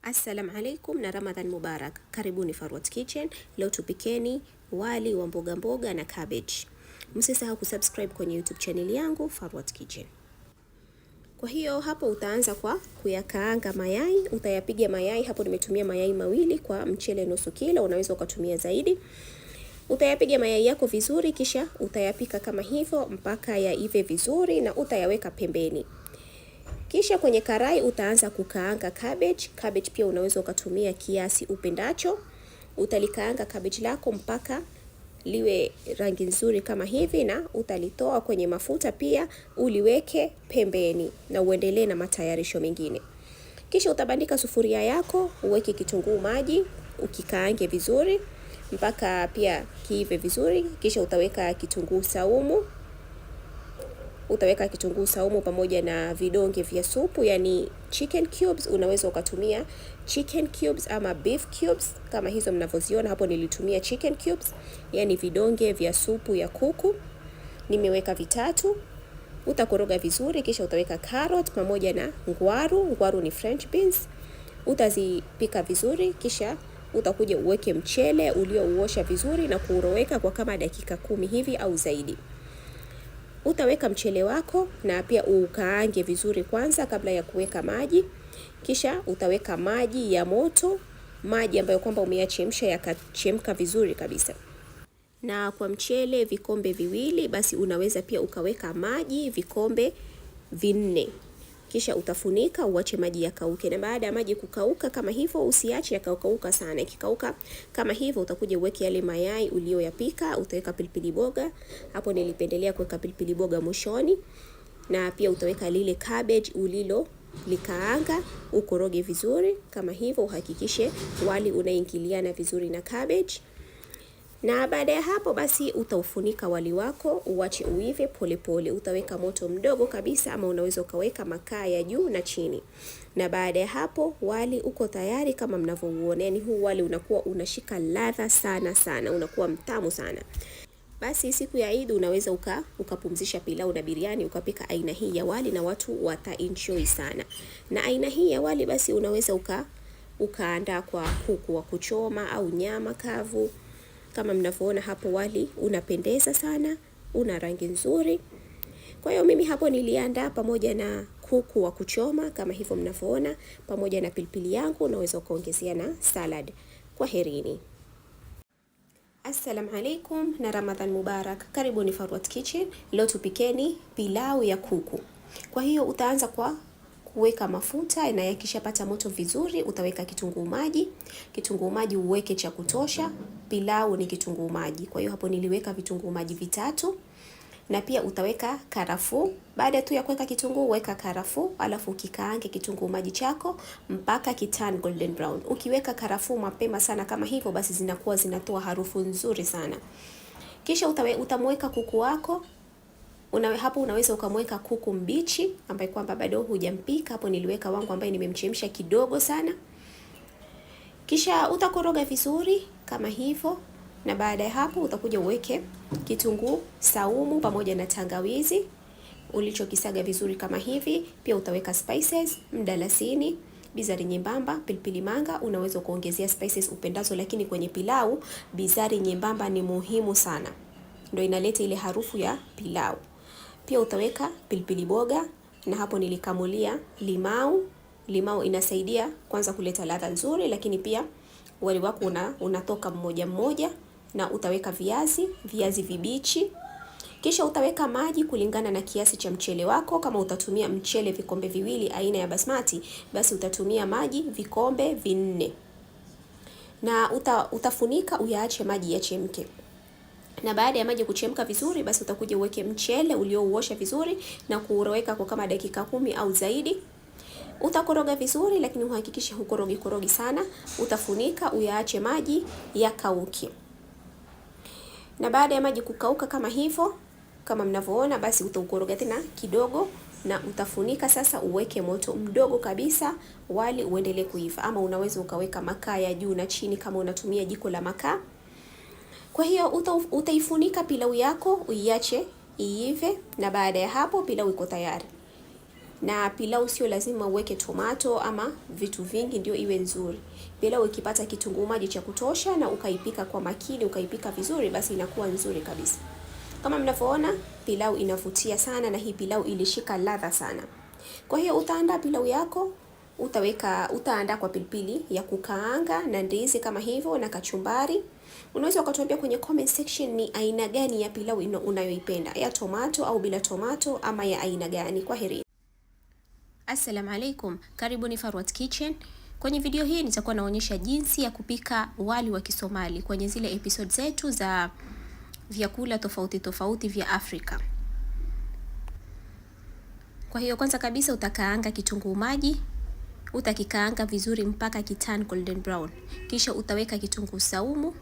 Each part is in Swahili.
Assalamu alaikum na Ramadhan Mubarak. Karibuni Farwat Kitchen. Leo tupikeni wali wa mboga mboga na cabbage. Msisahau kusubscribe kwenye YouTube channel yangu Farwat Kitchen. Kwa hiyo hapo utaanza kwa kuyakaanga mayai, utayapiga mayai. Hapo nimetumia mayai mawili kwa mchele nusu kilo, unaweza ukatumia zaidi. Utayapiga mayai yako vizuri, kisha utayapika kama hivyo mpaka yaive vizuri na utayaweka pembeni. Kisha kwenye karai utaanza kukaanga cabbage. Cabbage pia unaweza ukatumia kiasi upendacho. Utalikaanga cabbage lako mpaka liwe rangi nzuri kama hivi, na utalitoa kwenye mafuta pia uliweke pembeni na uendelee na matayarisho mengine. Kisha utabandika sufuria yako, uweke kitunguu maji, ukikaange vizuri mpaka pia kiive vizuri. Kisha utaweka kitunguu saumu, utaweka kitunguu saumu pamoja na vidonge vya supu, yani chicken cubes. Unaweza ukatumia chicken cubes ama beef cubes kama hizo mnavyoziona hapo. Nilitumia chicken cubes, yani vidonge vya supu ya kuku, nimeweka vitatu. Utakoroga vizuri, kisha utaweka carrot pamoja na ngwaru. Ngwaru ni French beans, utazipika vizuri, kisha utakuja uweke mchele uliouosha vizuri na kuuroweka kwa kama dakika 10 hivi au zaidi. Utaweka mchele wako na pia ukaange vizuri kwanza kabla ya kuweka maji. Kisha utaweka maji ya moto, maji ambayo kwamba umeyachemsha yakachemka vizuri kabisa. Na kwa mchele vikombe 2, basi unaweza pia ukaweka maji vikombe 4. Kisha utafunika uache maji yakauke. Na baada ya maji kukauka kama hivyo, usiache yakakauka sana. Ikikauka kama hivyo, utakuja uweke yale mayai uliyoyapika, utaweka pilipili boga. Hapo nilipendelea kuweka pilipili boga mwishoni. Na pia utaweka lile cabbage ulilo likaanga, ukoroge vizuri kama hivyo, uhakikishe wali unaingiliana vizuri na cabbage. Na baada ya hapo basi utaufunika wali wako uache uive polepole. Utaweka moto mdogo kabisa, ama unaweza ukaweka makaa ya juu na chini. Na baada ya hapo wali uko tayari kama mnavyouona. Yani huu wali unakuwa unashika ladha sana sana, unakuwa mtamu sana. Basi siku ya Eid unaweza ukapumzisha pilau na biriani, ukapika aina hii ya wali na watu wata enjoy sana. Na aina hii ya wali basi unaweza ukaandaa kwa kuku wa kuchoma au nyama kavu. Kama mnavyoona hapo wali unapendeza sana, una rangi nzuri. Kwa hiyo mimi hapo niliandaa pamoja na kuku wa kuchoma kama hivyo mnavyoona, pamoja na pilipili yangu, unaweza ukaongezea na salad. Kwaherini. Assalamu alaikum na Ramadhan Mubarak. Karibuni Farwat Kitchen. Leo tupikeni pilau ya kuku. Kwa hiyo utaanza kwa kuweka mafuta na yakishapata moto vizuri utaweka kitunguu maji. Kitunguu maji uweke cha kutosha. Pilau ni kitunguu maji. Kwa hiyo hapo niliweka vitunguu maji 3. Na pia utaweka karafuu. Baada tu ya kuweka kitunguu weka karafuu, alafu ukikaange kitunguu maji chako mpaka kiturn golden brown. Ukiweka karafuu mapema sana kama hivyo, basi zinakuwa zinatoa harufu nzuri sana. Kisha utamweka kuku wako. Hapo unaweza ukamweka kuku mbichi ambaye kwamba bado hujampika. Hapo niliweka wangu ambaye nimemchemsha kidogo sana. Kisha utakoroga vizuri kama hivyo, na baada ya hapo utakuja uweke kitunguu saumu pamoja na tangawizi ulichokisaga vizuri kama hivi. Pia utaweka spices, mdalasini, bizari nyembamba, pilipili manga. Unaweza kuongezea spices upendazo, lakini kwenye pilau bizari nyembamba ni muhimu sana, ndio inaleta ile harufu ya pilau. Pia utaweka pilipili boga, na hapo nilikamulia limau. Limau inasaidia kwanza kuleta ladha nzuri, lakini pia wali wako unatoka mmoja mmoja. Na utaweka viazi vibichi. Kisha utaweka maji kulingana na kiasi cha mchele wako. Kama utatumia mchele vikombe 2 aina ya basmati, basi utatumia maji vikombe 4. Na utafunika uyaache maji yachemke. Na baada ya maji kuchemka vizuri, basi utakuja uweke mchele uliouosha vizuri na kuuroweka kwa kama dakika 10 au zaidi. Utakoroga vizuri, lakini uhakikishe hukorogi korogi sana. Utafunika uyaache maji yakauke. Na baada ya maji kukauka kama hivyo, kama mnavyoona, basi utaukoroga tena kidogo na utafunika sasa. Uweke moto mdogo kabisa wali uendelee kuiva, ama unaweza ukaweka makaa ya juu na chini kama unatumia jiko la makaa. Kwa hiyo utaifunika pilau yako uiache iive, na baada ya hapo pilau iko tayari. Na pilau sio lazima uweke tomato ama vitu vingi ndio iwe nzuri. Pilau ikipata kitunguu maji cha kutosha na ukaipika kwa makini, ukaipika vizuri, basi inakuwa nzuri kabisa. Kama mnavyoona, pilau inavutia sana na hii pilau ilishika ladha sana. Kwa hiyo utaandaa pilau yako, utaandaa kwa pilipili ya kukaanga na ndizi kama hivyo na kachumbari. Unaweza ukatuambia kwenye comment section ni aina gani ya pilau unayoipenda, ya tomato au bila tomato ama ya aina gani. Kwaheri. Assalamu alaikum, karibuni Farwat Kitchen. Kwenye video hii nitakuwa naonyesha jinsi ya kupika wali wa Kisomali kwenye zile episode zetu za vyakula tofauti tofauti vya Afrika. Kwa hiyo kwanza kabisa utakaanga kitunguu maji, utakikaanga vizuri mpaka kitan golden brown. Kisha utaweka kitunguu saumu,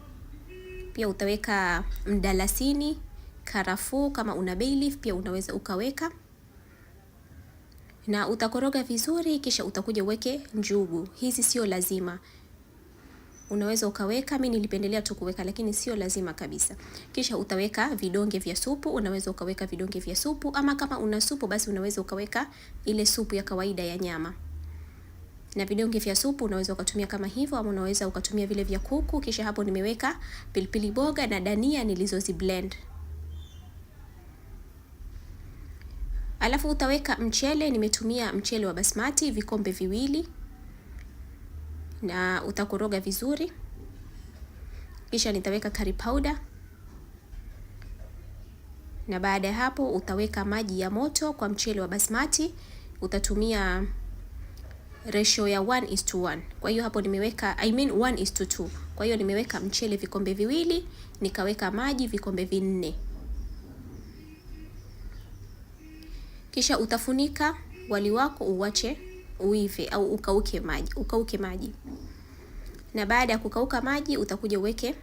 pia utaweka mdalasini, karafuu, kama una bay leaf pia unaweza ukaweka. Na utakoroga vizuri, kisha utakuja uweke njugu. Hizi sio lazima, unaweza ukaweka, mimi nilipendelea tu kuweka lakini sio lazima kabisa. Kisha utaweka vidonge vya supu, unaweza ukaweka vidonge vya supu ama kama una supu basi unaweza ukaweka ile supu ya kawaida ya nyama. Na vidonge vya supu unaweza ukatumia kama hivyo ama unaweza ukatumia vile vya kuku. Kisha hapo nimeweka pilipili boga na dania nilizozi blend. Alafu utaweka mchele, nimetumia mchele wa basmati vikombe 2 na utakoroga vizuri. Kisha nitaweka curry powder. Na baada ya hapo utaweka maji ya moto kwa mchele wa basmati, utatumia ratio ya 1:1. Kwa hiyo hapo nimeweka 1:2. Kwa hiyo nimeweka mchele vikombe 2, nikaweka maji vikombe 4. Kisha utafunika wali wako uache uive au ukauke maji. Na baada ya kukauka maji utakuja uweke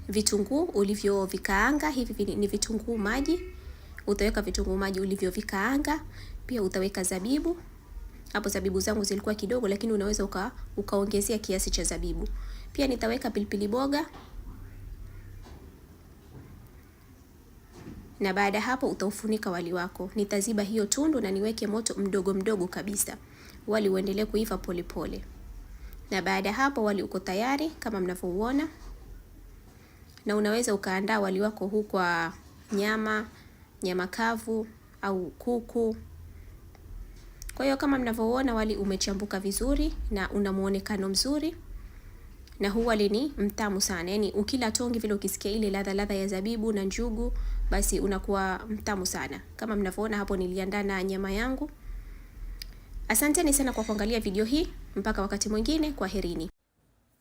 vitunguu ulivyovikaanga. Hivi ni vitunguu maji. Utaweka vitunguu maji ulivyovikaanga, pia utaweka zabibu. Hapo zabibu zangu zilikuwa kidogo lakini unaweza ukaongezea kiasi cha zabibu. Pia nitaweka pilipili boga. Na baada hapo utaufunika wali wako. Nitaziba hiyo tundu na niweke moto mdogo mdogo kabisa. Wali uendelee kuiva pole pole. Na baada hapo wali uko tayari kama mnavyouona. Na unaweza ukaandaa wali wako huu kwa nyama, nyama kavu au kuku. Kwa hiyo kama mnavyoona wali umechambuka vizuri na una muonekano mzuri. Na huu wali ni mtamu sana. Yaani ukila tonge vile ukisikia ile ladha ya zabibu na njugu, basi unakuwa mtamu sana. Kama mnavyoona hapo niliandaa na nyama yangu. Asanteni sana kwa kuangalia video hii. Mpaka wakati mwingine, kwaherini.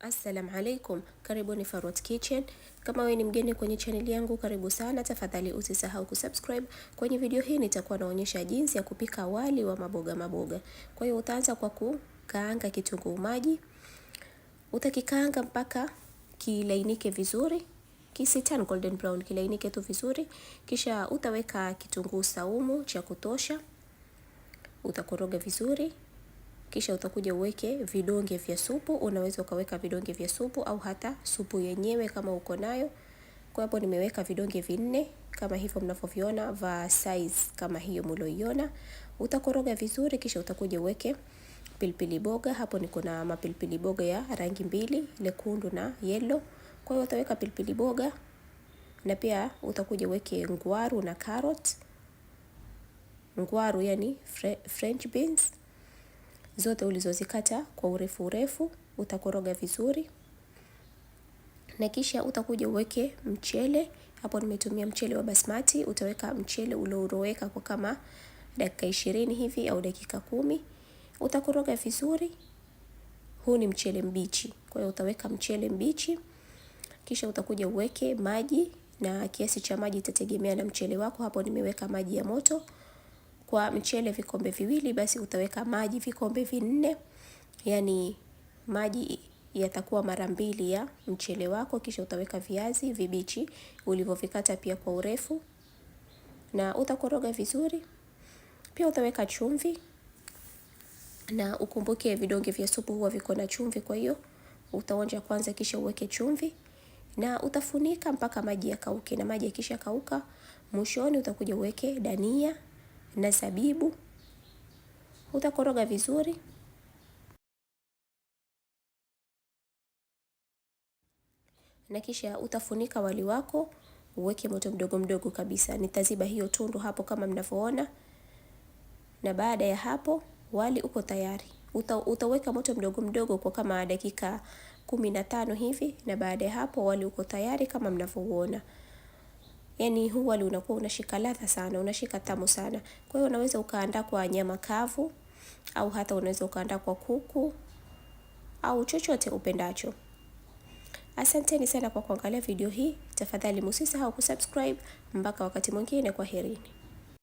Assalamu alaikum, karibuni Farwat Kitchen. Kama wewe ni mgeni kwenye channel yangu, karibu sana. Tafadhali usisahau kusubscribe. Kwenye video hii nitakuwa naonyesha jinsi ya kupika wali wa maboga maboga. Kwa hiyo utaanza kwa kukaanga kitunguu maji. Utakikaanga mpaka kilainike vizuri, kisitan golden brown, kilainike tu vizuri. Kisha utaweka kitunguu saumu cha kutosha. Utakoroga vizuri. Kisha utakuja uweke vidonge vya supu. Unaweza ukaweka vidonge vya supu au hata supu yenyewe kama uko nayo. Kwa hapo nimeweka vidonge 4 kama hivyo mnavyoviona, va size kama hiyo mlioiona. Utakoroga vizuri, kisha utakuja uweke pilipili boga. Hapo niko na mapilipili boga ya rangi 2, lekundu na yellow. Kwa hiyo utaweka pilipili boga na pia utakuja uweke ngwaru na carrot. Ngwaru yani French beans zote ulizozikata kwa urefu urefu, utakoroga vizuri. Na kisha utakuja uweke mchele. Hapo nimetumia mchele wa basmati. Utaweka mchele ulioroweka kwa kama dakika 20 hivi au dakika 10. Utakoroga vizuri. Huu ni mchele mbichi. Kwa hiyo utaweka mchele mbichi. Kisha utakuja uweke maji, na kiasi cha maji itategemea na mchele wako. Hapo nimeweka maji ya moto. Kwa mchele vikombe 2, basi utaweka maji vikombe 4. Yani maji yatakuwa mara 2 ya mchele wako. Kisha utaweka viazi vibichi ulivyovikata pia kwa urefu na utakoroga vizuri. Pia utaweka chumvi, na ukumbuke vidonge vya supu huwa viko na chumvi, kwa hiyo utaonja kwanza kisha uweke chumvi na utafunika mpaka maji yakauke. Na maji yakisha kauka, mwishoni utakuja uweke dania na zabibu. Utakoroga vizuri. Na kisha utafunika wali wako, uweke moto mdogo mdogo kabisa. Nitaziba hiyo tundu hapo kama mnavyoona. Na baada ya hapo wali uko tayari. Utaweka moto mdogo mdogo kwa kama dakika 15 hivi, na baada ya hapo wali uko tayari kama mnavyoona. Yaani huu wali unakuwa unashika ladha sana, unashika tamu sana. Kwa hiyo unaweza ukaandaa kwa nyama kavu au hata unaweza ukaandaa kwa kuku au chochote upendacho. Asanteni sana kwa kuangalia video hii. Tafadhali msisahau kusubscribe. Mpaka wakati mwingine, kwaherini.